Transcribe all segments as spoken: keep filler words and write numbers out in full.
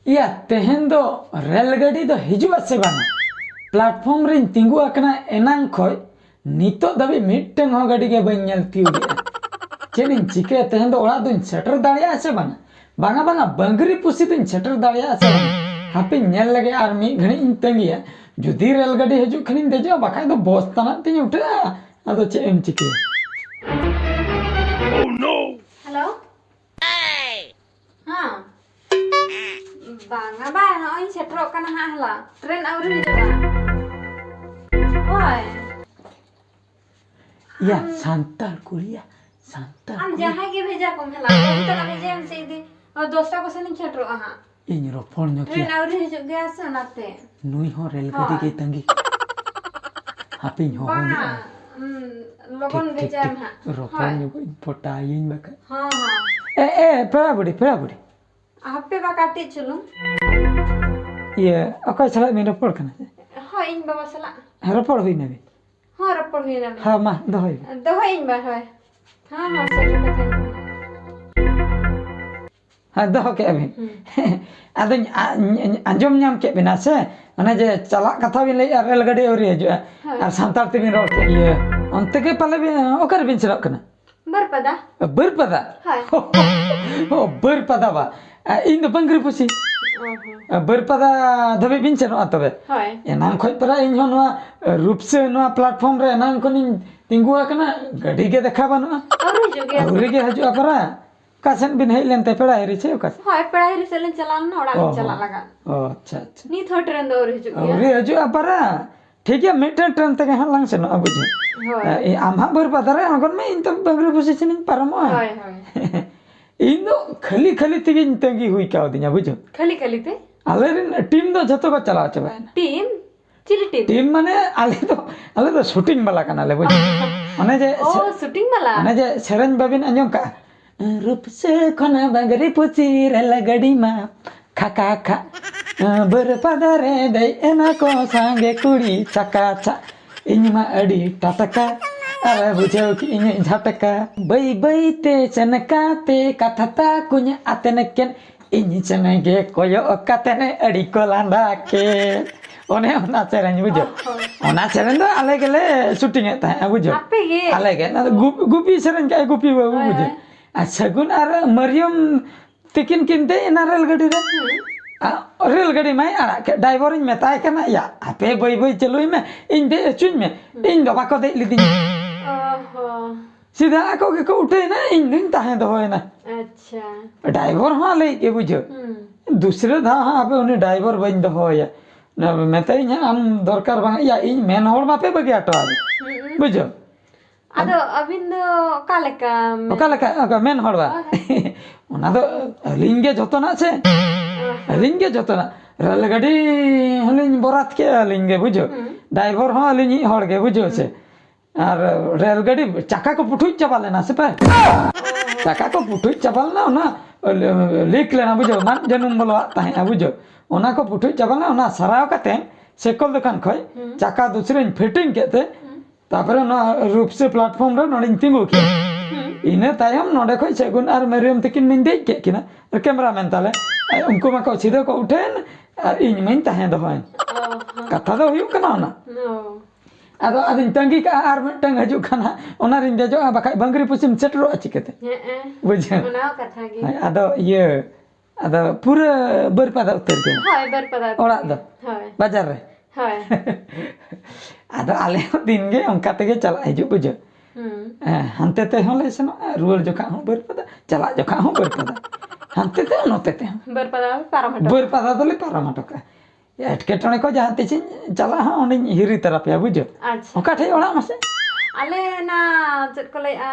ᱤᱭᱟ, ᱛᱮᱦᱮᱧ ᱫᱚ ᱨᱮᱞ ᱜᱟᱹᱰᱤ ᱫᱚ ᱦᱤᱡᱩᱜᱼᱟ ᱥᱮ ᱵᱟᱝᱟ? ᱯᱞᱟᱴᱯᱷᱚᱨᱢ ᱨᱤᱧ ᱛᱤᱸᱜᱩ ᱟᱠᱟᱱᱟ ᱮᱱᱟᱝ ᱠᱷᱚᱡ, ᱱᱤᱛᱚᱜ ᱫᱷᱟᱹᱵᱤᱡ ᱢᱤᱫᱴᱟᱝ ᱦᱚᱸ ᱜᱟᱹᱰᱤ ᱜᱮ ᱵᱟᱹᱧ ᱧᱮᱞ ᱛᱤᱭᱳᱜᱮᱜᱼᱟ᱾ ᱪᱮᱫ ᱤᱧ ᱪᱤᱠᱟᱹᱭᱟ? ᱛᱮᱦᱮᱧ ᱫᱚ ᱚᱲᱟᱜ ᱫᱚᱧ ᱥᱮᱴᱮᱨ ᱫᱟᱲᱮᱭᱟᱜᱼᱟ ᱥᱮ ᱵᱟᱝᱟ? ᱵᱟᱝᱟ, ᱵᱟᱝᱟ, ᱵᱟᱝᱜᱽᱨᱤ ᱯᱩᱥᱤ ᱫᱚᱧ ᱥᱮᱴᱮᱨ ᱫᱟᱲᱮᱭᱟᱜᱼᱟ ᱥᱮ ᱵᱟᱝᱟ? ᱦᱟᱯᱮᱧ ᱧᱮᱞ ᱞᱮᱜᱮ, ᱟᱨ ᱢᱤᱫ ᱜᱷᱟᱹᱲᱤᱡ ᱤᱧ ᱛᱟᱺᱜᱤᱭᱟ᱾ ᱡᱩᱫᱤ ᱨᱮᱞ ᱜᱟᱹᱰᱤ ᱦᱤᱡᱩᱜ ᱠᱷᱟᱱᱤᱧ ᱫᱮᱡᱚᱜᱼᱟ, ᱵᱟᱠᱷᱟᱡ ᱫᱚ ᱵᱚᱥ ᱛᱟᱱᱟᱜ ᱛᱤᱧ ᱩᱴᱷᱟᱹᱜᱼᱟ᱾ ᱟᱫᱚ ᱪᱮᱫ ᱮᱢ ᱪᱤᱠᱟᱹᱭᱟ? ᱦᱮᱞᱳ᱾ ᱦᱮᱸ᱾ ᱵᱟᱝᱟ ᱵᱟ, ᱱᱚᱜᱼᱚᱭ ᱤᱧ ᱥᱮᱴᱮᱨᱚᱜ ᱠᱟᱱᱟ ᱦᱟᱸᱜ᱾ ᱦᱮᱞᱟ, ᱴᱨᱮᱱ ᱟᱹᱣᱨᱤ ᱦᱤᱡᱩᱜᱼᱟ᱾ ᱦᱳᱭ᱾ ᱭᱟ, ᱟᱢ ᱥᱟᱱᱛᱟᱲ ᱠᱩᱲᱤᱭᱟ, ᱥᱟᱱᱛᱟᱲ ᱟᱢ ᱠᱩᱲᱤ᱾ ᱡᱟᱦᱟᱸᱭ ᱜᱮ ᱵᱷᱮᱡᱟ ᱠᱚᱢ, ᱦᱮᱞᱟ᱾ ᱟᱢ ᱫᱚ ᱱᱤᱛᱚᱜ ᱵᱷᱮᱡᱟᱭᱟᱢ ᱥᱮ ᱤᱫᱤ? ᱳ, ᱫᱚᱥᱴᱟ ᱠᱚᱥᱮᱱ ᱤᱧ ᱥᱮᱴᱮᱨᱚᱜᱼᱟ ᱦᱟᱸᱜ᱾ ᱤᱧ ᱨᱚᱯᱚᱲ ᱧᱚᱜ ᱴᱨᱮᱱ ᱠᱮᱭᱟ᱾ ᱟᱹᱣᱨᱤ ᱦᱤᱡᱩᱜ ᱜᱮᱭᱟ ᱥᱮ, ᱚᱱᱟᱛᱮ᱾ ᱱᱩᱭ ᱦᱚᱸ ᱨᱮᱞ ᱜᱟᱹᱰᱤ ᱦᱳᱭ᱾ ᱜᱮ ᱛᱟᱺᱜᱤ᱾ ᱦᱟᱯᱮᱧ ᱦᱚᱦᱚ ᱵᱟᱝᱟ, ᱧᱚᱜᱼᱟ᱾ ᱩᱸ, ᱞᱚᱜᱚᱱ ᱴᱷᱤᱠ, ᱴᱷᱤᱠ, ᱵᱷᱮᱡᱟᱭ ᱴᱷᱤᱠ᱾ ᱢᱮ ᱦᱟᱸᱜ᱾ ᱨᱚᱯᱚᱲ ᱦᱳᱭ᱾ ᱧᱚᱜ ᱤᱧ, ᱯᱚᱴᱟᱭᱤᱧ ᱵᱟᱠᱷᱟᱡ᱾ ᱦᱚᱸ, ᱦᱚᱸ᱾ ᱮ, ᱮ, ᱯᱮᱲᱟ ᱵᱩᱰᱷᱤ, ᱯᱮᱲᱟ ᱵᱩᱰᱷᱤ᱾ ᱦᱟᱯᱮ ᱵᱟ ᱠᱟᱹᱴᱤᱡ ᱪᱩᱞᱩᱝ᱾ ᱤᱭᱟᱹ, ᱚᱠᱚᱭ ᱥᱟᱞᱟᱜ ᱵᱤᱱ ᱨᱚᱯᱚᱲ ᱠᱟᱱᱟ? ᱦᱳᱭ, ᱤᱧ ᱵᱟᱵᱟ ᱥᱟᱞᱟᱜ᱾ ᱦᱮᱸ, ᱨᱚᱯᱚᱲ ᱦᱩᱭ ᱱᱟᱵᱤᱱ? ᱦᱚᱸ, ᱨᱚᱯᱚᱲ ᱦᱩᱭ ᱱᱟᱵᱤᱱ᱾ ᱦᱮᱸ, ᱢᱟ, ᱫᱚᱦᱚᱭ ᱵᱤᱱ᱾ ᱫᱚᱦᱚᱭᱤᱧ ᱵᱟ, ᱦᱳᱭ᱾ ᱦᱚᱸ, ᱦᱚᱸ, ᱥᱮᱴᱮᱨ ᱠᱟᱛᱷᱟᱧ ᱦᱮᱸ, ᱫᱚᱦᱚ ᱠᱮᱜᱼᱟ ᱵᱤᱱ᱾ ᱦᱩᱸ᱾ ᱟᱫᱚᱧ ᱟ-, ᱟᱸᱡᱚᱢ ᱧᱟᱢ ᱠᱮᱫ ᱵᱤᱱᱟ ᱥᱮ, ᱚᱱᱮ ᱡᱮ ᱪᱟᱞᱟᱜ ᱠᱟᱛᱷᱟ ᱵᱤᱱ ᱞᱟᱹᱭᱮᱫᱼᱟ, ᱨᱮᱞ ᱜᱟᱹᱰᱤ ᱟᱹᱣᱨᱤ ᱦᱤᱡᱩᱜᱼᱟ᱾ ᱦᱳᱭ᱾ ᱟᱨ ᱥᱟᱱᱛᱟᱲ ᱛᱮᱵᱤᱱ ᱨᱚᱲ ᱠᱮᱫ, ᱤᱭᱟᱹ, ᱚᱱᱛᱮ ᱜᱮ ᱯᱟᱞᱮ ᱵᱤᱱ, ᱚᱠᱟ ᱨᱮᱵᱤᱱ ᱥᱮᱱᱚᱜ ᱠᱟᱱᱟ? ᱵᱟᱹᱨᱯᱟᱫᱟ᱾ ᱵᱟᱹᱨᱯᱟᱫᱟ? ᱦᱳᱭ᱾ ᱚ, ᱵᱟᱹᱨᱯᱟᱫᱟ ᱵᱟ᱾ ᱟ, ᱤᱧ ᱫᱚ ᱵᱟᱝᱜᱽᱨᱤ ᱯᱩᱥᱤ᱾ ᱚ ᱦᱚᱸ᱾ ᱟ, ᱵᱟᱹᱨᱯᱟᱫᱟ ᱫᱷᱟᱹᱵᱤᱡ ᱵᱤᱱ ᱥᱮᱱᱚᱜᱼᱟ ᱛᱚᱵᱮ? ᱦᱳᱭ᱾ ᱮᱱᱟᱝ ᱠᱷᱚᱡ ᱯᱟᱨᱟ ᱤᱧ ᱦᱚᱸ ᱱᱚᱣᱟ, ᱟ, ᱨᱩᱯᱥᱟᱹ ᱱᱚᱣᱟ platform ᱨᱮ ᱮᱱᱟᱝ ᱠᱷᱚᱱᱤᱧ ᱛᱤᱸᱜᱩ ᱟᱠᱟᱱᱟ, ᱜᱟᱹᱰᱤ ᱜᱮ ᱫᱮᱠᱷᱟ ᱵᱟᱹᱱᱩᱜᱼᱟ᱾ ᱟᱹᱣᱨᱤ ᱦᱤᱡᱩᱜ ᱜᱮᱭᱟ ᱥᱮ? ᱟᱹᱣᱨᱤ ᱜᱮ ᱦᱤᱡᱩᱜᱼᱟ ᱯᱟᱨᱟ᱾ ᱚᱠᱟ ᱥᱮᱱ ᱵᱤᱱ ᱦᱮᱡ ᱞᱮᱱ ᱛᱮ, ᱯᱮᱲᱟ ᱦᱤᱨᱤ ᱪᱮ ᱚᱠᱟ ᱥᱮᱱ? ᱦᱳᱭ, ᱯᱮᱲᱟ ᱦᱤᱨᱤ ᱥᱮᱫ ᱞᱤᱧ ᱪᱟᱞᱟᱣ ᱞᱮᱱᱟ, ᱚᱲᱟᱜ ᱚ ᱞᱤᱧ ᱪᱟᱞᱟᱜ ᱦᱚᱸ᱾ ᱞᱟᱜᱟᱫ᱾ ᱚ, ᱟᱪᱪᱷᱟ, ᱟᱪᱪᱷᱟ᱾ ᱱᱤᱛ ᱦᱚᱸ ᱴᱨᱮᱱ ᱫᱚ ᱟᱹᱣᱨᱤ ᱦᱤᱡᱩᱜ ᱜᱮᱭᱟ᱾ ᱟᱹᱣᱨᱤ ᱦᱤᱡᱩᱜᱼᱟ ᱯᱟᱨᱟ᱾ ᱴᱷᱤᱠ ᱜᱮᱭᱟ, ᱢᱤᱫᱴᱮᱱ ᱴᱨᱮᱱ ᱛᱮᱜᱮ ᱦᱟᱸᱜ ᱞᱟᱝ ᱥᱮᱱᱚᱜᱼᱟ, ᱵᱩᱡᱷᱟᱹᱣ᱾ ᱦᱳᱭ᱾ ᱮ, ᱟᱢ ᱦᱟᱸᱜ ᱵᱟᱹᱨᱯᱟᱫᱟ ᱨᱮ ᱟᱬᱜᱚᱱ ᱢᱮ, ᱤᱧ ᱛᱚ ᱵᱟᱝᱜᱽᱨᱤ ᱯᱩᱥᱤ ᱥᱮᱱᱤᱧ ᱯᱟᱨᱚᱢᱚᱜᱼᱟ᱾ ᱦᱳᱭ, ᱦᱳᱭ᱾ ᱤᱧ ᱫᱚ ᱠᱷᱟᱹᱞᱤ, ᱠᱷᱟᱹᱞᱤ ᱛᱮᱜᱮᱧ ᱛᱟᱺᱜᱤ ᱦᱩᱭ ᱠᱟᱣᱫᱤᱧᱟ, ᱵᱩᱡᱷᱟᱹᱣ᱾ ᱠᱷᱟᱹᱞᱤ, ᱠᱷᱟᱹᱞᱤ ᱛᱮ? ᱟᱞᱮ ᱨᱮᱱ ᱴᱤᱢ ᱫᱚ ᱡᱷᱚᱛᱚ ᱠᱚ ᱪᱟᱞᱟᱣ ᱪᱟᱵᱟᱭᱮᱱᱟ᱾ ᱴᱤᱢ? ᱪᱤᱞᱤ ᱴᱤᱢ? ᱴᱤᱢ ᱢᱟᱱᱮ ᱟᱞᱮ ᱫᱚ, ᱟᱞᱮ ᱫᱚ ᱥᱩᱴᱤᱝ ᱵᱟᱞᱟ ᱠᱟᱱᱟᱞᱮ, ᱵᱩᱡᱷᱟᱹᱣ᱾ ᱚᱱᱮ ᱡᱮ ᱚ, ᱥᱮ-, ᱥᱩᱴᱤᱝ ᱵᱟᱞᱟ? ᱚᱱᱮ ᱡᱮ ᱥᱮᱨᱮᱧ ᱵᱟᱵᱤᱱ ᱟᱸᱡᱚᱢ ᱠᱟᱜᱼᱟ? ᱨᱩᱯᱥᱟᱹ ᱠᱷᱚᱱ ᱵᱟᱝᱜᱽᱨᱤ ᱯᱩᱥᱤ ᱨᱮᱞ ᱜᱟᱹᱰᱤ ᱢᱟ ᱠᱷᱟ ᱠᱷᱟ ᱠᱷᱟ᱾ ᱵᱟᱹᱨᱯᱟᱫᱟ ᱨᱮ ᱫᱮᱡ ᱮᱱᱟ ᱠᱚ ᱥᱟᱸᱜᱮ ᱠᱩᱲᱤ ᱪᱟᱠᱟ ᱪᱟ᱾ ᱤᱧ ᱢᱟ ᱟᱹᱰᱤ ᱴᱟᱴᱠᱟ ᱟᱨ ᱵᱩᱡᱷᱟᱹᱣ ᱠᱮᱜ ᱤᱧ ᱡᱷᱟᱴᱠᱟ᱾ ᱵᱟᱹᱭ ᱵᱟᱹᱭ ᱛᱮ ᱥᱮᱱ ᱠᱟᱛᱮ ᱠᱟᱛᱷᱟ ᱛᱟᱠᱚᱧ ᱟᱛᱮᱱ ᱠᱮᱱ᱾ ᱤᱧ ᱥᱮᱱ ᱜᱮ ᱠᱚᱭᱚᱜ ᱠᱟᱛᱮ ᱟᱹᱰᱤ ᱠᱚ ᱞᱟᱸᱫᱟ ᱠᱮᱫ᱾ ᱚᱱᱮ ᱚᱱᱟ ᱥᱮᱨᱮᱧ ᱵᱩᱡᱷᱟᱹᱣ᱾ ᱚ ᱦᱚᱸ᱾ ᱚᱱᱟ ᱥᱮᱨᱮᱧ ᱫᱚ ᱟᱞᱮ ᱜᱮᱞᱮ ᱥᱩᱴᱤᱝ ᱮᱫ ᱛᱟᱦᱮᱸᱫ, ᱵᱩᱡᱷᱟᱹᱣ᱾ ᱟᱯᱮ ᱜᱮ? ᱟᱞᱮ ᱜᱮ᱾ ᱚᱱᱟ ᱫᱚ ᱜᱩᱯ-, ᱜᱩᱯᱤ ᱥᱮᱨᱮᱧ ᱠᱟᱜᱼᱟᱭ, ᱜᱩᱯᱤ ᱵᱟᱹᱵᱩ, ᱦᱳᱭ, ᱵᱩᱡᱷᱟᱹᱣ᱾ ᱦᱳᱭ᱾ ᱟᱨ ᱥᱟᱹᱜᱩᱱ ᱟᱨ ᱢᱟᱹᱨᱤᱭᱟᱹᱢ ᱛᱤᱠᱤᱱ ᱠᱤᱱ ᱫᱮᱡ ᱮᱱᱟ ᱨᱮᱞ ᱜᱟᱹᱰᱤ ᱨᱮ᱾ ᱦᱩᱸ᱾ ᱟᱨ ᱨᱮᱞ ᱜᱟᱹᱰᱤ ᱢᱟᱭ ᱟᱲᱟᱜ ᱠᱮᱫ᱾ ᱰᱟᱭᱵᱚᱨᱤᱧ ᱢᱮᱛᱟᱭ ᱠᱟᱱᱟ, "ᱭᱟ, ᱟᱯᱮ ᱵᱟᱹᱭ ᱵᱟᱹᱭ ᱪᱟᱹᱞᱩᱭ ᱢᱮ, ᱤᱧ ᱫᱮᱡ ᱦᱚᱪᱚᱧ ᱢᱮ, ᱦᱩᱸ᱾ ᱤᱧ ᱫᱚ ᱵᱟᱠᱚ ᱫᱮᱡ ᱞᱤᱫᱤᱧᱟ᱾" ᱚ ᱦᱚᱸ᱾ ᱥᱤᱫᱷᱟᱹ ᱟᱠᱚ ᱜᱮᱠᱚ ᱩᱴᱷᱟᱹᱭᱮᱱᱟ, ᱤᱧ ᱫᱩᱧ ᱛᱟᱦᱮᱸ ᱫᱚᱦᱚᱭᱮᱱᱟ᱾ ᱟᱪᱪᱷᱟ᱾ ᱰᱟᱭᱵᱚᱨ ᱦᱚᱸ ᱟᱞᱮᱭᱤᱡ ᱜᱮ, ᱵᱩᱡᱷᱟᱹᱣ᱾ ᱦᱩᱸ᱾ ᱫᱩᱥᱨᱟᱹ ᱫᱷᱟᱣ ᱦᱚᱸ ᱟᱯᱮ ᱩᱱᱤ ᱰᱟᱭᱵᱚᱨ ᱵᱟᱹᱧ ᱫᱚᱦᱚᱭᱟ᱾ ᱚᱱᱟ ᱢᱮᱛᱟᱭᱟᱹᱧ ᱦᱟᱸᱜ, "ᱟᱢ ᱫᱚᱨᱠᱟᱨ ᱵᱟᱝ, ᱭᱟ, ᱤᱧ ᱢᱮᱱ ᱦᱚᱲ ᱢᱟᱯᱮ ᱵᱟᱹᱜᱤ ᱦᱚᱴᱚ ᱟᱫᱤᱧ᱾" ᱦᱩᱸ᱾ ᱵᱩᱡᱷᱟᱹᱣ᱾ ᱟᱫᱚ ᱟᱹᱵᱤᱱ ᱫᱚ ᱚᱠᱟ ᱞᱮᱠᱟ ᱢᱮᱱ- ᱚᱠᱟ ᱞᱮᱠᱟ? ᱚᱠᱟ ᱢᱮᱱ ᱦᱚᱲ ᱵᱟ? ᱦᱳᱭ᱾ ᱚᱱᱟ ᱫᱚ ᱟᱹᱞᱤᱧ ᱜᱮ ᱡᱚᱛᱚᱱᱟᱜ ᱥᱮ᱾ ᱚ᱾ ᱟᱹᱞᱤᱧ ᱜᱮ ᱡᱚᱛᱚᱱᱟᱜ᱾ ᱨᱮᱞ ᱜᱟᱹᱰᱤ ᱦᱚᱸᱞᱤᱧ ᱵᱚᱨᱟᱛ ᱠᱮᱜᱼᱟ ᱟᱹᱞᱤᱧ ᱜᱮ, ᱵᱩᱡᱷᱟᱹᱣ᱾ ᱦᱩᱸ᱾ ᱰᱟᱭᱵᱚᱨ ᱦᱚᱸ ᱟᱹᱞᱤᱧᱤᱡ ᱦᱚᱲ ᱜᱮ, ᱵᱩᱡᱷᱟᱹᱣ ᱥᱮ᱾ ᱦᱩᱸ᱾ ᱟᱨ ᱨᱮᱞ ᱜᱟᱹᱰᱤ ᱪᱟᱠᱟ ᱠᱚ ᱯᱩᱴᱷᱩᱡ ᱪᱟᱵᱟ ᱞᱮᱱᱟ ᱥᱮ ᱯᱮ? ᱚ᱾ ᱪᱟᱠᱟ ᱠᱚ ᱯᱩᱴᱷᱩᱡ ᱪᱟᱵᱟ ᱞᱮᱱᱟ, ᱚᱱᱟ ᱞᱤᱠ ᱞᱮᱱᱟ, ᱵᱩᱡᱷᱟᱹᱣ, ᱢᱟᱫ ᱡᱟᱹᱱᱩᱢ ᱵᱚᱞᱚᱣᱟᱜ ᱛᱟᱦᱮᱸᱜᱼᱟ, ᱵᱩᱡᱷᱟᱹᱣ᱾ ᱚᱱᱟ ᱠᱚ ᱯᱩᱴᱷᱩᱡ ᱪᱟᱵᱟ ᱞᱮᱱᱟ, ᱚᱱᱟ ᱥᱟᱨᱟᱣ ᱠᱟᱛᱮ ᱥᱮᱠᱚᱞ ᱫᱚᱠᱟᱱ ᱠᱷᱚᱡ ᱦᱩᱸ᱾ ᱪᱟᱠᱟ ᱫᱩᱥᱨᱟᱧ ᱯᱷᱤᱴᱤᱝ ᱠᱮᱫ ᱛᱮ, ᱦᱩᱸ᱾ ᱛᱟᱯᱚᱨᱮ ᱱᱚᱣᱟ ᱨᱩᱯᱥᱤ platform ᱨᱮ ᱱᱚᱰᱮᱧ ᱛᱤᱸᱜᱩ ᱠᱮᱫᱟ᱾ ᱦᱩᱸ᱾ ᱤᱱᱟᱹ ᱛᱟᱭᱚᱢ ᱱᱚᱰᱮ ᱠᱷᱚᱡ ᱥᱟᱹᱜᱩᱱ ᱟᱨ ᱢᱟᱹᱨᱤᱭᱟᱹᱢ ᱛᱟᱹᱠᱤᱱ ᱢᱟᱧ ᱫᱮᱡ ᱠᱮᱫ ᱠᱤᱱᱟ, ᱟᱨ cameraman ᱛᱟᱞᱮ, ᱟᱨ ᱩᱱᱠᱩ ᱢᱟᱠᱚ ᱥᱤᱫᱷᱟᱹ ᱠᱚ ᱩᱴᱷᱟᱹᱭᱮᱱ, ᱟᱨ ᱤᱧ ᱢᱟᱧ ᱛᱟᱦᱮᱸ ᱫᱚᱦᱚᱭᱮᱱ᱾ ᱚ ᱦᱚᱸ᱾ ᱠᱟᱛᱷᱟ ᱫᱚ ᱦᱩᱭᱩᱜ ᱠᱟᱱᱟ ᱚᱱᱟ᱾ ᱚ᱾ ᱟᱫᱚ ᱟᱫᱚᱧ ᱛᱟᱺᱜᱤ ᱠᱟᱜᱼᱟ, ᱟᱨ ᱢᱤᱫᱴᱟᱝ ᱦᱤᱡᱩᱜ ᱠᱷᱟᱱ ᱦᱟᱸᱜ, ᱚᱱᱟ ᱨᱤᱧ ᱫᱮᱡᱚᱜᱼᱟ, ᱵᱟᱠᱷᱟᱡ ᱵᱟᱝᱜᱽᱨᱤ ᱯᱚᱥᱤᱢ ᱥᱮᱴᱮᱨᱚᱜᱼᱟ ᱪᱤᱠᱟᱹᱛᱮ? ᱦᱮᱸ, ᱵᱩᱡᱷᱟᱹᱣ? ᱚᱱᱟ ᱦᱚᱸ ᱠᱟᱛᱷᱟ ᱜᱮ᱾ ᱦᱳᱭ, ᱟᱫᱚ ᱤᱭᱟᱹ, ᱟᱫᱚ ᱯᱩᱨᱟᱹ ᱵᱟᱹᱨᱯᱟᱫᱟ ᱩᱛᱟᱹᱨ ᱜᱮ᱾ ᱦᱳᱭ, ᱵᱟᱹᱨᱯᱟᱫᱟ ᱩᱛᱟᱹᱨ ᱚᱲᱟᱜ ᱜᱮ᱾ ᱫᱚ? ᱦᱳᱭ᱾ ᱵᱟᱡᱟᱨ ᱨᱮ? ᱦᱳᱭ᱾ ᱟᱫᱚ ᱟᱞᱮ ᱦᱚᱸ ᱫᱤᱱ ᱜᱮ ᱚᱱᱠᱟ ᱛᱮᱜᱮ ᱪᱟᱞᱟᱜ ᱦᱤᱡᱩᱜ, ᱵᱩᱡᱷᱟᱹᱣ᱾ ᱦᱩᱸ᱾ ᱦᱮᱸ, ᱦᱟᱱᱛᱮ ᱛᱮᱦᱚᱸ ᱞᱮ ᱥᱮᱱᱚᱜᱼᱟ, ᱨᱩᱣᱟᱹᱲ ᱡᱚᱠᱷᱟᱜ ᱦᱚᱸ ᱵᱟᱹᱨᱯᱟᱫᱟ, ᱪᱟᱞᱟᱜ ᱡᱚᱠᱷᱟᱜ ᱦᱚᱸ ᱵᱟᱹᱨᱯᱟᱫᱟ᱾ ᱦᱟᱱᱛᱮ ᱛᱮᱦᱚᱸ, ᱱᱚᱛᱮ ᱛᱮᱦᱚᱸ᱾ ᱵᱟᱹᱨᱯᱟᱫᱟ ᱯᱮ ᱯᱟᱨᱚᱢ ᱦᱚᱴᱚ ᱠᱟᱜᱼᱟ᱾ ᱵᱟᱹᱨᱯᱟᱫᱟ ᱫᱚᱞᱮ ᱯᱟᱨᱚᱢ ᱦᱚᱴᱚ ᱠᱟᱜᱼᱟ᱾ ᱮᱴᱠᱮᱴᱚᱬᱮ ᱠᱚ ᱡᱟᱦᱟᱸ ᱛᱤᱥᱤᱧ ᱪᱟᱞᱟᱜᱼᱟ ᱦᱟᱸᱜ, ᱚᱸᱰᱮᱧ ᱦᱤᱨᱤ ᱛᱟᱨᱟ ᱯᱮᱭᱟ, ᱵᱩᱡᱷᱟᱹᱣ᱾ ᱟᱪᱪᱷᱟ᱾ ᱚᱠᱟ ᱴᱷᱮᱡ ᱚᱲᱟᱜ ᱢᱟᱥᱮ? ᱟᱞᱮ ᱚᱱᱟ, ᱪᱮᱫ ᱠᱚ ᱞᱟᱹᱭᱟ?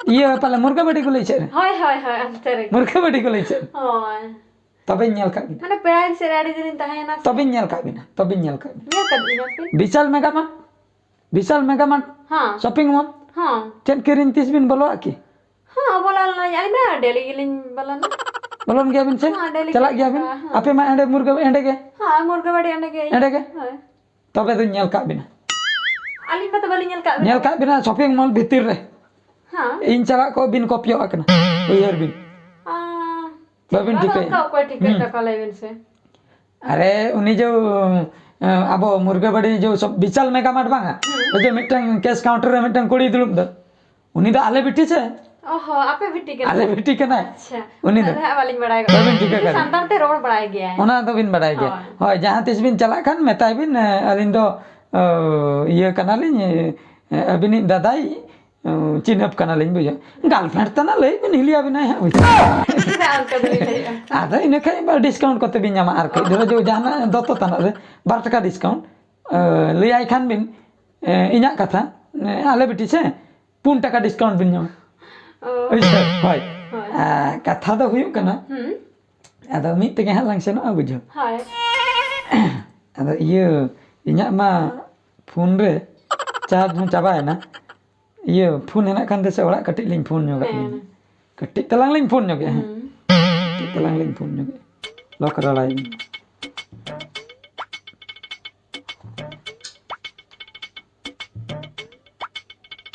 ᱤᱭᱟᱹ, ᱯᱟᱞᱮ ᱢᱩᱨᱜᱟᱹᱵᱟᱹᱰᱤ ᱠᱚ ᱞᱟᱹᱭ ᱪᱮᱫ ᱨᱮ? ᱦᱳᱭ, ᱦᱳᱭ, ᱦᱳᱭ, ᱚᱱᱛᱮ ᱨᱮᱜᱮ᱾ ᱢᱩᱨᱜᱟᱹᱵᱟᱹᱰᱤ ᱠᱚ ᱞᱟᱹᱭ ᱪᱮᱫ? ᱦᱳᱭ᱾ ᱛᱚᱵᱮᱧ ᱧᱮᱞ ᱠᱟᱜ ᱵᱤᱱᱟ᱾ ᱢᱟᱱᱮ ᱯᱮᱲᱟ ᱥᱮᱫ ᱨᱮ ᱟᱹᱰᱤ ᱫᱤᱱᱤᱧ ᱛᱟᱦᱮᱸᱭᱮᱱᱟ ᱥᱮ᱾ ᱛᱚᱵᱮᱧ ᱧᱮᱞ ᱠᱟᱜ ᱵᱤᱱᱟ, ᱛᱚᱵᱮᱧ ᱧᱮᱞ ᱠᱟᱜ ᱵᱤᱱᱟ᱾ ᱧᱮᱞ ᱠᱟᱜ ᱵᱤᱱᱟ ᱯᱮ? ᱵᱤᱥᱟᱞ ᱢᱮᱜᱟ ᱢᱟᱨᱴ, ᱵᱤᱥᱟᱞ ᱢᱮᱜᱟ ᱢᱟᱨᱴ, ᱦᱮᱸ᱾ Shopping mall. ᱦᱮᱸ᱾ ᱪᱮᱫ ᱠᱤᱨᱤᱧ ᱛᱤᱥ ᱵᱤᱱ ᱵᱚᱞᱚᱣᱟᱜ ᱠᱤ? ᱦᱮᱸ, ᱵᱚᱞᱚ ᱞᱮᱱᱟᱞᱤᱧ᱾ ᱟᱹᱞᱤᱧ ᱢᱟ ᱰᱮᱞᱤ ᱜᱮᱞᱤᱧ ᱵᱚᱞᱚᱱᱟ᱾ ᱵᱚᱞᱚᱱ ᱜᱮᱭᱟᱵᱤᱱ ᱥᱮ? ᱦᱮᱸ, ᱰᱮᱞᱤ ᱪᱟᱞᱟᱜ ᱜᱮ᱾ ᱜᱮᱭᱟᱵᱤᱱ? ᱦᱮᱸ, ᱦᱮᱸ᱾ ᱟᱯᱮ ᱢᱟ ᱮᱸᱰᱮ ᱢᱩᱨᱜᱟᱹ ᱮᱸᱰᱮ ᱜᱮ᱾ ᱦᱮᱸ, ᱢᱩᱨᱜᱟᱹᱵᱟᱹᱲᱤ ᱮᱸᱰᱮ ᱜᱮ᱾ ᱮᱸᱰᱮ ᱜᱮ? ᱦᱳᱭ᱾ ᱛᱚᱵᱮ ᱫᱚᱧ ᱧᱮᱞ ᱠᱟᱜ ᱵᱤᱱᱟ᱾ ᱟᱹᱞᱤᱧ ᱢᱟᱛᱚ ᱵᱟᱹᱞᱤᱧ ᱧᱮᱞ ᱠᱟᱜ ᱵᱤᱱᱟ᱾ ᱧᱮᱞ ᱠᱟᱜ ᱵᱤᱱᱟ ᱥᱚᱯᱤᱝ ᱢᱚᱞ ᱵᱷᱤᱛᱤᱨ ᱨᱮ᱾ ᱦᱮᱸ᱾ ᱤᱧ ᱪᱟᱞᱟᱜ ᱠᱚ ᱵᱤᱱ ᱠᱚᱯᱤᱭᱚᱜ ᱠᱟᱱᱟ᱾ ᱩᱭᱦᱟᱹᱨ ᱵᱤᱱ᱾ ᱟᱸ, ᱵᱟᱹᱵᱤᱱ ᱚᱱᱟ ᱫᱚ ᱴᱷᱤᱠᱟᱹᱭᱟ᱾ ᱚᱱᱠᱟ ᱚᱠᱚᱭ ᱴᱷᱤᱠᱟᱹ ᱦᱩᱸ᱾ ᱠᱟᱠᱚ ᱞᱟᱹᱭ ᱵᱤᱱ ᱥᱮ? ᱟᱨᱮ, ᱩᱱᱤ ᱡᱮ, ᱮ, ᱟᱵᱚ ᱢᱩᱨᱜᱟᱹᱵᱟᱹᱲᱤ ᱡᱮ ᱥᱚᱵ ᱵᱤᱥᱟᱞ ᱢᱮᱜᱟ ᱢᱟᱨᱴ ᱵᱟᱝᱟ? ᱦᱩᱸ᱾ ᱚᱱᱮ ᱡᱮ ᱢᱤᱫᱴᱟᱝ ᱠᱮᱥ ᱠᱟᱣᱩᱱᱴᱟᱨ ᱨᱮ ᱢᱤᱫᱴᱟᱝ ᱠᱩᱲᱤᱭ ᱫᱩᱲᱩᱵ ᱫᱚ, ᱩᱱᱤ ᱫᱚ ᱟᱞᱮ ᱵᱤᱴᱤ ᱥᱮ? ᱚ ᱦᱚᱸ, ᱟᱯᱮ ᱵᱤᱴᱤ ᱠᱟᱱᱟ? ᱟᱞᱮ ᱵᱤᱴᱤ ᱠᱟᱱᱟᱭ᱾ ᱟᱪᱪᱷᱟ᱾ ᱩᱱᱤ ᱫᱚ᱾ ᱚᱱᱟ ᱫᱚ ᱦᱟᱸᱜ ᱵᱟᱹᱞᱤᱧ ᱵᱟᱲᱟᱭ ᱜᱚᱫ ᱵᱟᱹᱵᱤᱱ ᱠᱟᱱᱟ᱾ ᱴᱷᱤᱠᱟᱹ ᱠᱤᱱᱛᱩ ᱠᱟᱫᱮᱭᱟ᱾ ᱥᱟᱱᱛᱟᱲ ᱛᱮ ᱨᱚᱲ ᱵᱟᱲᱟᱭ ᱜᱮᱭᱟᱭ᱾ ᱚᱱᱟ ᱫᱚᱵᱤᱱ ᱵᱟᱲᱟᱭ ᱜᱮᱭᱟ᱾ ᱦᱳᱭ᱾ ᱦᱳᱭ, ᱡᱟᱦᱟᱸ ᱛᱤᱥ ᱵᱤᱱ ᱪᱟᱞᱟᱜ ᱠᱷᱟᱱ ᱢᱮᱛᱟᱭ ᱵᱤᱱ, ᱮ, ᱟᱹᱞᱤᱧ ᱫᱚ, ᱚ, ᱤᱭᱟᱹ ᱠᱟᱱᱟᱞᱤᱧ, ᱮ, ᱟᱹᱵᱤᱱᱤᱡ ᱫᱟᱫᱟᱭ, ᱚ, ᱪᱤᱱᱦᱟᱹᱯ ᱠᱟᱱᱟᱞᱤᱧ, ᱵᱩᱡᱷᱟᱹᱣ᱾ ᱜᱟᱨᱞᱯᱷᱨᱮᱱᱰ ᱛᱟᱱᱟᱜ ᱞᱟᱹᱭ ᱵᱤᱱ, ᱦᱤᱞᱤ ᱟᱵᱤᱱᱟᱭ ᱦᱟᱸᱜ, ᱵᱩᱡᱷᱟᱹᱣ᱾ ᱪᱮᱫᱟᱜ ᱚᱱᱠᱟ ᱫᱚᱞᱤᱧ ᱞᱟᱹᱭᱮᱜᱼᱟ? ᱟᱫᱚ ᱤᱱᱟᱹ ᱠᱷᱟᱡ ᱵᱟ ᱰᱤᱥᱠᱟᱣᱩᱱᱴ ᱠᱚᱛᱮ ᱵᱤᱱ ᱧᱟᱢᱟ ᱟᱨ ᱠᱟᱹᱡ ᱫᱷᱚᱨᱚ ᱡᱚ ᱡᱟᱦᱟᱱᱟᱜ ᱫᱚᱛᱚ ᱛᱟᱱᱟᱜ ᱨᱮ ᱵᱟᱨ ᱴᱟᱠᱟ ᱰᱤᱥᱠᱟᱣᱩᱱᱴ, ᱮ, ᱞᱟᱹᱭᱟᱭ ᱠᱷᱟᱱ ᱵᱤᱱ, ᱮ, ᱤᱧᱟᱹᱜ ᱠᱟᱛᱷᱟ, ᱮ, ᱟᱞᱮ ᱵᱤᱴᱤ ᱥᱮ ᱯᱩᱱ ᱴᱟᱠᱟ ᱰᱤᱥᱠᱟᱣᱩᱱᱴ ᱵᱤᱱ ᱧᱟᱢᱟ᱾ ᱚ᱾ ᱵᱩᱡᱷᱟᱹᱣ? ᱦᱳᱭ᱾ ᱦᱳᱭ᱾ ᱟᱨ ᱠᱟᱛᱷᱟ ᱫᱚ ᱦᱩᱭᱩᱜ ᱠᱟᱱᱟ, ᱦᱩᱸ᱾ ᱟᱫᱚ ᱢᱤᱫ ᱛᱮᱜᱮ ᱦᱟᱸᱜ ᱞᱟᱝ ᱥᱮᱱᱚᱜᱼᱟ, ᱵᱩᱡᱷᱟᱹᱣ᱾ ᱦᱳᱭ᱾ ᱟᱫᱚ ᱤᱭᱟᱹ, ᱤᱧᱟᱹᱜ ᱢᱟ ᱯᱷᱳᱱ ᱨᱮ ᱪᱟᱨᱡᱽ ᱦᱚᱸ ᱪᱟᱵᱟᱭᱮᱱᱟ᱾ ᱤᱭᱟᱹ, ᱯᱷᱳᱱ ᱦᱮᱱᱟᱜ ᱠᱷᱟᱱ ᱫᱮᱥᱮ ᱚᱲᱟᱜ ᱠᱟᱹᱴᱤᱡ ᱞᱤᱧ ᱯᱷᱳᱱ ᱧᱚᱜᱟᱜ ᱦᱮᱸ᱾ ᱵᱤᱱᱟ᱾ ᱠᱟᱹᱴᱤᱡ ᱛᱟᱞᱟᱝ ᱞᱤᱧ ᱯᱷᱳᱱ ᱧᱚᱜᱮᱜᱼᱟ, ᱦᱮᱸ᱾ ᱦᱩᱸ᱾ ᱠᱟᱹᱴᱤᱡ ᱛᱟᱞᱟᱝ ᱞᱤᱧ ᱯᱷᱳᱱ ᱧᱚᱜᱮᱜᱼᱟ᱾ ᱞᱚᱠ ᱨᱟᱲᱟᱭ ᱵᱤᱱ᱾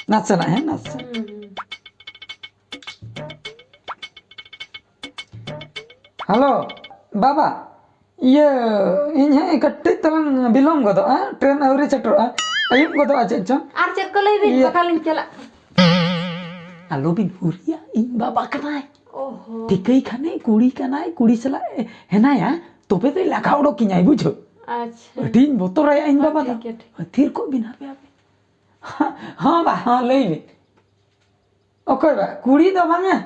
ᱱᱟᱥᱮᱱᱟᱜ, ᱦᱮᱸ, ᱱᱟᱥᱮ᱾ ᱦᱩᱸ, ᱦᱩᱸ᱾ ᱦᱮᱞᱳ, ᱵᱟᱵᱟ, ᱤᱭᱟᱹ, ᱤᱧ ᱦᱮᱸ ᱠᱟᱹᱴᱤᱡ ᱛᱟᱞᱟᱝ ᱵᱤᱞᱚᱢ ᱜᱚᱫᱚᱜᱼᱟ, ᱴᱨᱮᱱ ᱟᱹᱣᱨᱤ ᱥᱮᱴᱮᱨᱚᱜᱼᱟ, ᱟᱹᱭᱩᱵ ᱜᱚᱫᱚᱜᱼᱟ ᱪᱮᱫ ᱪᱚᱝ᱾ ᱟᱨ ᱪᱮᱫ ᱠᱚ ᱞᱟᱹᱭ ᱵᱤᱱ, ᱤᱭᱟᱹ᱾ ᱵᱟᱠᱷᱟᱱ ᱞᱤᱧ ᱪᱟᱞᱟᱜ᱾ ᱟᱞᱚᱵᱤᱱ ᱦᱩᱨᱤᱭᱟ, ᱤᱧ ᱵᱟᱵᱟ ᱠᱟᱱᱟᱭ᱾ ᱚᱦᱚ᱾ ᱴᱷᱤᱠᱟᱹᱭ ᱠᱷᱟᱱᱮ ᱠᱩᱲᱤ ᱠᱟᱱᱟᱭ, ᱠᱩᱲᱤ ᱥᱟᱞᱟᱜ ᱮ ᱦᱮᱱᱟᱭᱟ, ᱛᱚᱵᱮ ᱛᱚᱭ ᱞᱟᱜᱟ ᱚᱰᱚᱠᱤᱧᱟᱭ, ᱵᱩᱡᱷᱟᱹᱣ᱾ ᱟᱪᱪᱷᱟ᱾ ᱟᱹᱰᱤᱧ ᱵᱚᱛᱚᱨᱟᱭᱟ ᱤᱧ ᱦᱚᱸ, ᱵᱟᱵᱟ ᱫᱚ᱾ ᱴᱷᱤᱠ ᱜᱮᱭᱟ, ᱴᱷᱤᱠ᱾ ᱛᱷᱤᱨ ᱠᱚᱜ ᱵᱤᱱ ᱦᱟᱯᱮ, ᱦᱟᱯᱮ᱾ ᱦᱚᱸ ᱵᱟ, ᱦᱚᱸ, ᱞᱟᱹᱭ ᱵᱤᱱ᱾ ᱚᱠᱚᱭ ᱵᱟ? ᱠᱩᱲᱤ ᱫᱚ ᱵᱟᱝᱟ᱾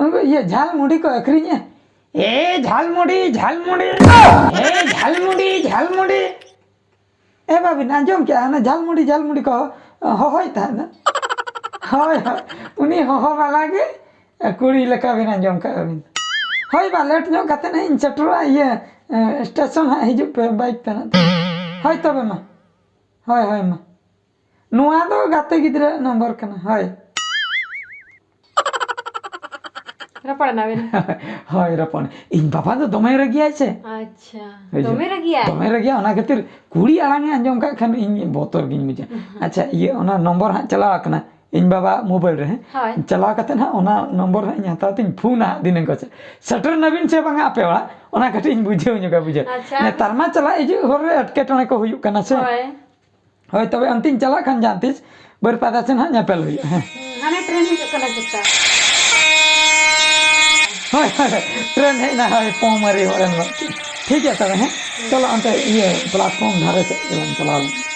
ᱩᱱᱠᱩ ᱤᱭᱟᱹ ᱡᱷᱟᱞ ᱢᱩᱲᱤ ᱠᱚ ᱟᱹᱠᱷᱨᱤᱧᱮᱜᱼᱟ᱾ ᱮ ᱡᱷᱟᱞ ᱢᱩᱲᱤ, ᱡᱷᱟᱞ ᱢᱩᱲᱤ᱾ ᱮ ᱡᱷᱟᱞ ᱢᱩᱲᱤ, ᱡᱷᱟᱞ ᱢᱩᱲᱤ᱾ ᱮ ᱵᱟᱵᱤᱱ ᱟᱸᱡᱚᱢ ᱠᱮᱜᱼᱟ? ᱚᱱᱟ ᱡᱷᱟᱞ ᱢᱩᱲᱤ, ᱡᱷᱟᱞ ᱢᱩᱲᱤ ᱠᱚ ᱦᱚᱦᱚᱭ ᱛᱟᱦᱮᱸᱫ᱾ ᱦᱳᱭ, ᱦᱳᱭ᱾ ᱩᱱᱤ ᱦᱚᱦᱚ ᱵᱟᱞᱟ ᱜᱮ ᱠᱩᱲᱤ ᱞᱮᱠᱟ ᱵᱤᱱ ᱟᱸᱡᱚᱢ ᱠᱟᱜᱼᱟ ᱵᱤᱱ᱾ ᱦᱳᱭ ᱵᱟ, ᱞᱮᱴ ᱧᱚᱜ ᱠᱟᱛᱮ ᱦᱟᱸᱜ ᱤᱧ ᱥᱮᱴᱮᱨᱚᱜᱼᱟ, ᱤᱭᱟᱹ, ᱮ, ᱥᱴᱮᱥᱚᱱ ᱦᱟᱸᱜ ᱦᱤᱡᱩᱜ ᱯᱮ ᱵᱟᱭᱤᱠ ᱛᱮ ᱱᱟᱜ᱾ ᱦᱳᱭ ᱛᱚᱵᱮ ᱢᱟ᱾ ᱦᱳᱭ, ᱦᱳᱭ ᱢᱟ᱾ ᱱᱚᱣᱟ ᱫᱚ ᱜᱟᱛᱮ ᱜᱤᱫᱽᱨᱟᱹ ᱱᱚᱢᱵᱚᱨ ᱠᱟᱱᱟ᱾ ᱦᱳᱭ᱾ ᱨᱚᱯᱚᱲ ᱮᱱᱟ ᱵᱤᱱ? ᱦᱳᱭ, ᱨᱚᱯᱚᱲ᱾ ᱤᱧ ᱵᱟᱵᱟ ᱫᱚ ᱫᱚᱢᱮ ᱨᱟᱹᱜᱤᱭᱟᱭ ᱥᱮ᱾ ᱟᱪᱪᱷᱟ᱾ ᱦᱳᱭ ᱥᱮ᱾ ᱫᱚᱢᱮ ᱨᱟᱹᱜᱤᱭᱟᱭ? ᱫᱚᱢᱮ ᱨᱟᱹᱜᱤᱭᱟ, ᱚᱱᱟ ᱠᱷᱟᱹᱛᱤᱨ ᱠᱩᱲᱤ ᱟᱲᱟᱝ ᱮ ᱟᱸᱡᱚᱢ ᱠᱟᱜ ᱠᱷᱟᱱ ᱤᱧ ᱵᱚᱛᱚᱨ ᱜᱤᱧ ᱵᱩᱡᱟ᱾ ᱦᱩᱸ᱾ ᱟᱪᱪᱷᱟ, ᱤᱭᱟᱹ, ᱚᱱᱟ ᱱᱚᱢᱵᱚᱨ ᱦᱟᱸᱜ ᱪᱟᱞᱟᱣ ᱟᱠᱟᱱᱟ᱾ ᱤᱧ ᱵᱟᱵᱟ ᱢᱳᱵᱟᱭᱤᱞ ᱨᱮ, ᱦᱮᱸ᱾ ᱦᱳᱭ᱾ ᱪᱟᱞᱟᱣ ᱠᱟᱛᱮ ᱦᱟᱸᱜ ᱚᱱᱟ ᱱᱚᱢᱵᱚᱨ ᱦᱟᱸᱜ ᱤᱧ ᱦᱟᱛᱟᱣ ᱛᱤᱧ ᱯᱷᱳᱱᱟ ᱦᱟᱸᱜ ᱫᱷᱤᱱᱟᱹᱝ ᱠᱚ ᱥᱮᱫ᱾ ᱥᱮᱴᱮᱨ ᱱᱟᱵᱤᱱ ᱥᱮ ᱵᱟᱝᱟ ᱟᱯᱮ ᱚᱲᱟᱜ, ᱚᱱᱟ ᱠᱟᱹᱴᱤᱡ ᱤᱧ ᱵᱩᱡᱷᱟᱹᱣ ᱧᱚᱜᱟ, ᱵᱩᱡᱷᱟᱹᱣ᱾ ᱟᱪᱪᱷᱟ᱾ ᱱᱮᱛᱟᱨ ᱢᱟ ᱪᱟᱞᱟᱜ ᱦᱤᱡᱩᱜ ᱦᱚᱨ ᱨᱮ ᱮᱴᱠᱮᱴᱚᱬᱮ ᱠᱠᱚ ᱦᱩᱭᱩᱜ ᱠᱟᱱᱟ ᱥᱮ᱾ ᱦᱳᱭ᱾ ᱦᱳᱭ, ᱛᱚᱵᱮ ᱚᱱᱛᱮᱧ ᱪᱟᱞᱟᱜ ᱠᱷᱟᱱ ᱡᱟᱦᱟᱸ ᱛᱤᱥ ᱵᱟᱹᱨᱯᱟᱫᱟ ᱥᱮᱱ ᱦᱟᱸᱜ ᱧᱮᱯᱮᱞ ᱦᱩᱭᱩᱜᱼᱟ, ᱦᱮᱸ᱾ ᱦᱩᱸ, ᱦᱟᱱᱮ ᱴᱨᱮᱱ ᱦᱤᱡᱩᱜ ᱠᱟᱱᱟ ᱪᱮᱛᱟ᱾ ᱦᱳᱭ, ᱦᱳᱭ, ᱴᱨᱮᱱ ᱦᱮᱡ ᱮᱱᱟ, ᱦᱳᱭ, ᱯᱚᱝᱢᱟᱨᱤ ᱦᱚᱲ ᱨᱮᱱ ᱫᱚ᱾ ᱴᱷᱤᱠ ᱜᱮᱭᱟ ᱛᱚᱵᱮ, ᱦᱮᱸ᱾ ᱪᱚᱞᱚ ᱚᱱᱛᱮ ᱤᱭᱟᱹ ᱯᱞᱟᱴᱯᱷᱚᱨᱢ ᱫᱷᱟᱨᱮ ᱥᱮᱫ ᱜᱮᱞᱟᱝ ᱪᱟᱞᱟᱣ ᱞᱮᱱ᱾